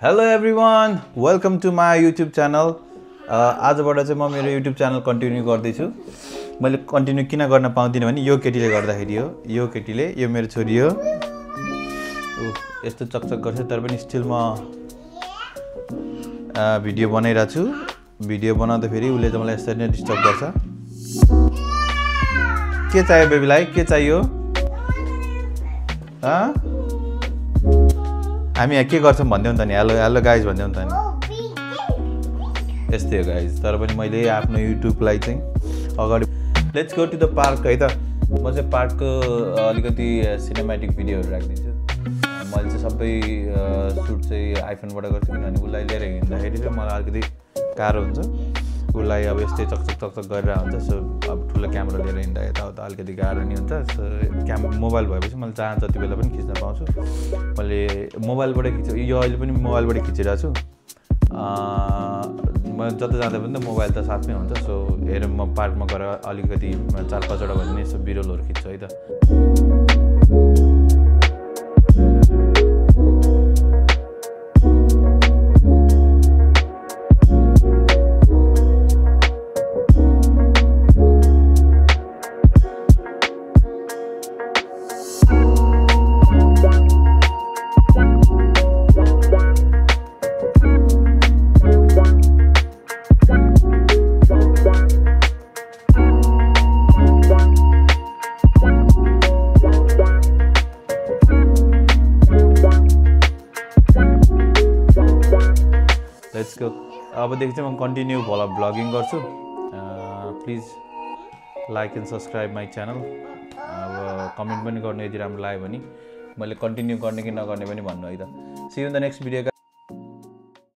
Hello everyone, welcome to my YouTube channel. आजबाट चाहिँ म मेरो YouTube च्यानल कन्टिन्यू गर्दै छु। मैले कन्टिन्यू किन गर्न पाउँदिन भने यो केटीले गर्दाखेरि हो। यो केटीले यो मेरो छोरी हो। यस्तो चकचक गर्छ तर पनि स्टिल म भिडियो बनाइरा छु। भिडियो बनाउँदा फेरि उले चाहिँ मलाई यसरी नै डिस्टर्ब गर्छ। के चाहियो बेबीलाई? के चाहियो? हामी यहाँ के गर्छौं भन्दैौ त नि हेलो हेलो गाइज भन्दैौ त नि यस्तै हो गाइज तर पनि मैले आफ्नो युट्युबलाई चाहिँ अगाडि let's go to the park है त म चाहिँ पार्कको अलिकति सिनेमेटिक भिडियोहरु राख्दिन्छु मैले चाहिँ सबै सुट चाहिँ आइफोनबाट गर्छु किनभने उलाई लिएर हिँड्दाखेरि चाहिँ मलाई अलिकति गाह्रो हुन्छ उलाई अब यस्तै चकचक गरेर हुन्छ सो अब ठुलो क्यामेरा लिएर हिँड्दा यताउता अलिकति गाह्रो नि हुन्छ सो मोबाइल भएपछि मैले चाहन्छ जति बेला पनि खिच्न पाउँछु मैले मोबाइलबाट खिच्छु यो अहिले पनि मोबाइलबाट खिचिरहेको छु म जता जाँदा पनि त मोबाइल त साथमै हुन्छ सो हेर म पार्कमा गएर अलिकति 4-5 वटा भन्ने यसो बिरलहरु खिच्छु है त लेट्स गो अबदेखि चाहिँ म कन्टिन्यू भ्लगिङ गर्छु please like and subscribe my channel अब कमेन्ट पनि गर्नु यदि राम्रो लाग्यो भने मैले कन्टिन्यू गर्ने कि नगर्ने पनि भन्नु है त see you in the next video